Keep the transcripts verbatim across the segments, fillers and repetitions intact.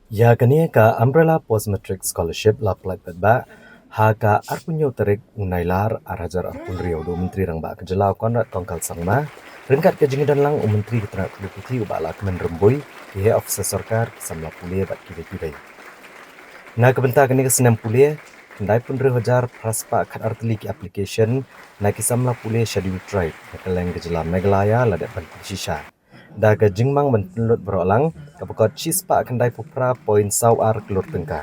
Ïa kane ka Umbrella Post Matric Scholarship la pynlait paidbah ha ka arphew hynñiew tarik u Nailar arhajar arphew hynriew da u Myntri Rangbah ka Jylla u Conrad Kongkal Sangma, ryngkat ka jingdon lang u Myntri ka tnat pule puthi u Bah Lahkmen Rymbui, ki heh officer sorkar, ki samla pule bad kiwei kiwei. Na ka bynta kane ka snem pule, khyndai phew hynriew hajar phra spah khat ar tylli ki application na ki samla pule Scheduled Tribe na kylleng ka jylla Meghalaya la dep ban pynshisha da ka jingmang ban pynlut baroh lang kaba kot shispah khyndai phew phra point saw ar klur tyngka.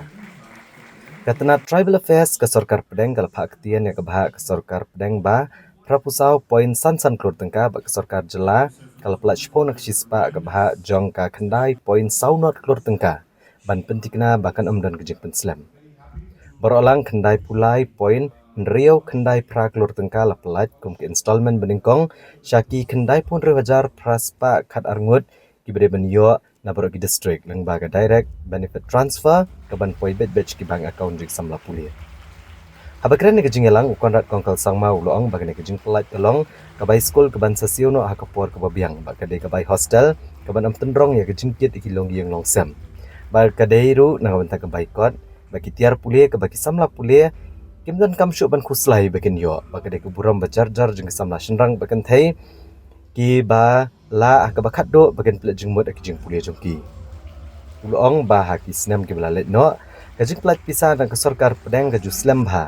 Ka tnat Tribal Affairs ka sorkar pdeng ka la phah ktien ïa ka bhah ka sorkar pdeng ba phra phew saw point san san klur tyngka bad ka sorkar jylla ka la pynlait shiphew na ka shispah ka bhah jong ka khyndai point saw nod klur tyngka ban pynthikna ba kan ym don ka jingpynslem. Baroh lang khyndai phew lai point hynriew khyndai phra klur tyngka la pynlait kum ka installment banyngkong sha ki khyndai phew hynriew hajar phra spah khat ar ngut kiba dei ban ïoh na baroh ki district lyngba ka direct benefit transfer kaban poi beit beit sha ki bank account jong ki samla pule. Haba kren ha ka jingïalang u Conrad Kongkal Sangma u la ong ba kane ka jingpynlait ka long ka bai skul kaban sa siew noh ha ka por kaba biang bad ka dei ka bai hostel kaban ym tynrong ïa ka jingkit ïa ki longïing longsem. Bad ka dei ruh na ka bynta ka bai kot bad ki tiar pule kaba ki samla pule kim donkam shuh ban khuslai ba kin ïoh bad ka dei ka burom ba jar jar jong ki samla shynrang bad kynthei kiba lah ha kaba khatduh ba kin pynleit jingmut ha ki jingpule jong ki. U la ong ba ha ki snem kiba la leit noh ka jingpynlait pisa na ka sorkar pdeng ka ju slem bha.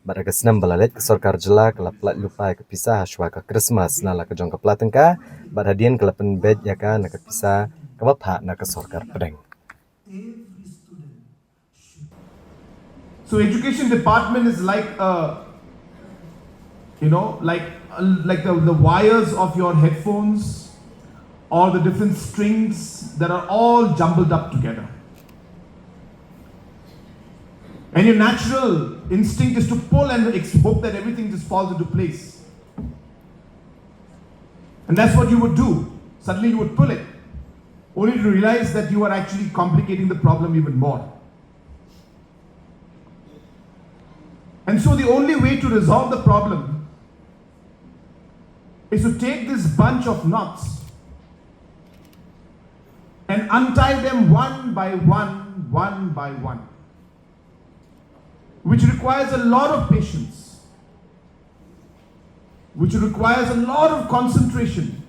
Bad ha ka snem ba la leit ka sorkar jylla ka la pynlait lypa ïa ka pisa ha shuwa ka Krismas na la ka jong ka pla tyngka bad hadien ka la pynbeit ïa ka na ka pisa kaba phah na ka sorkar pdeng. So education department is like a, you know, like like the, the wires of your headphones or the different strings that are all jumbled up together. And your natural instinct is to pull and ex- hope that everything just falls into place. And that's what you would do. Suddenly you would pull it, only to realize that you are actually complicating the problem even more. And so the only way to resolve the problem is to take this bunch of knots and untie them one by one, one by one, which requires a lot of patience, which requires a lot of concentration,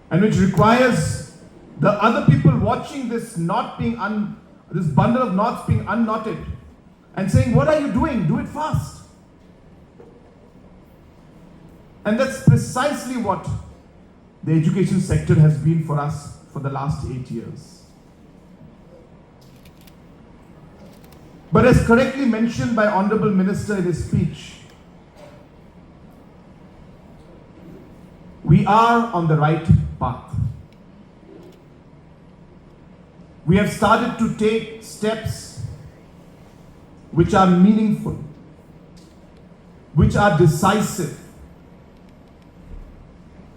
and which requires the other people watching this knot being un- this bundle of knots being unknotted and saying, "What are you doing? Do it fast." And that's precisely what the education sector has been for us for the last eight years. But as correctly mentioned by Honorable Minister in his speech, we are on the right path. We have started to take steps which are meaningful, which are decisive,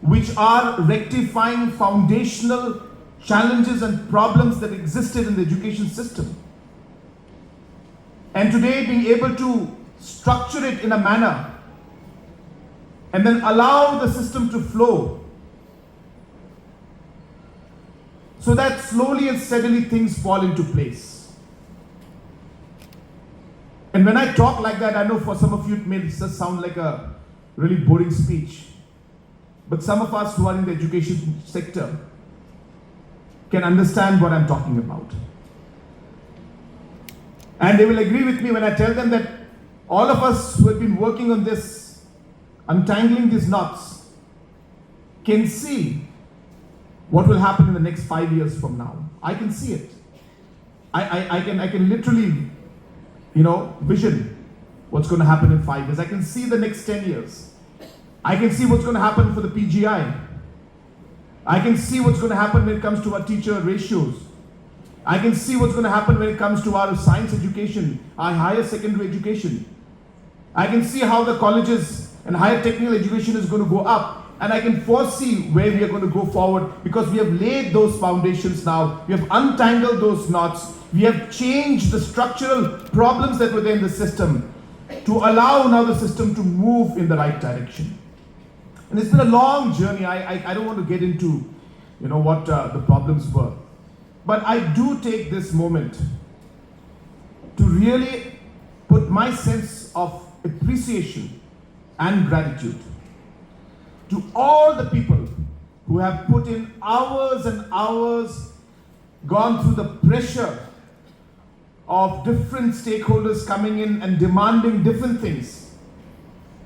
which are rectifying foundational challenges and problems that existed in the education system. And today, being able to structure it in a manner and then allow the system to flow so that slowly and steadily things fall into place. And when I talk like that, I know for some of you it may just sound like a really boring speech. But some of us who are in the education sector can understand what I'm talking about. And they will agree with me when I tell them that all of us who have been working on this, untangling these knots, can see what will happen in the next five years from now. I can see it. I, I, I can I can literally, you know, vision what's going to happen in five years. I can see the next ten years. I can see what's going to happen for the P G I. I can see what's going to happen when it comes to our teacher ratios. I can see what's going to happen when it comes to our science education, our higher secondary education. I can see how the colleges and higher technical education is going to go up. And I can foresee where we are going to go forward because we have laid those foundations now. We have untangled those knots. We have changed the structural problems that were there in the system to allow now the system to move in the right direction. And it's been a long journey. I, I, I don't want to get into, you know, what uh, the problems were. But I do take this moment to really put my sense of appreciation and gratitude to all the people who have put in hours and hours, gone through the pressure of different stakeholders coming in and demanding different things,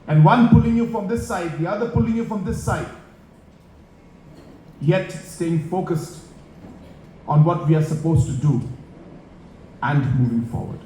and one pulling you from this side, the other pulling you from this side, yet staying focused on what we are supposed to do and moving forward.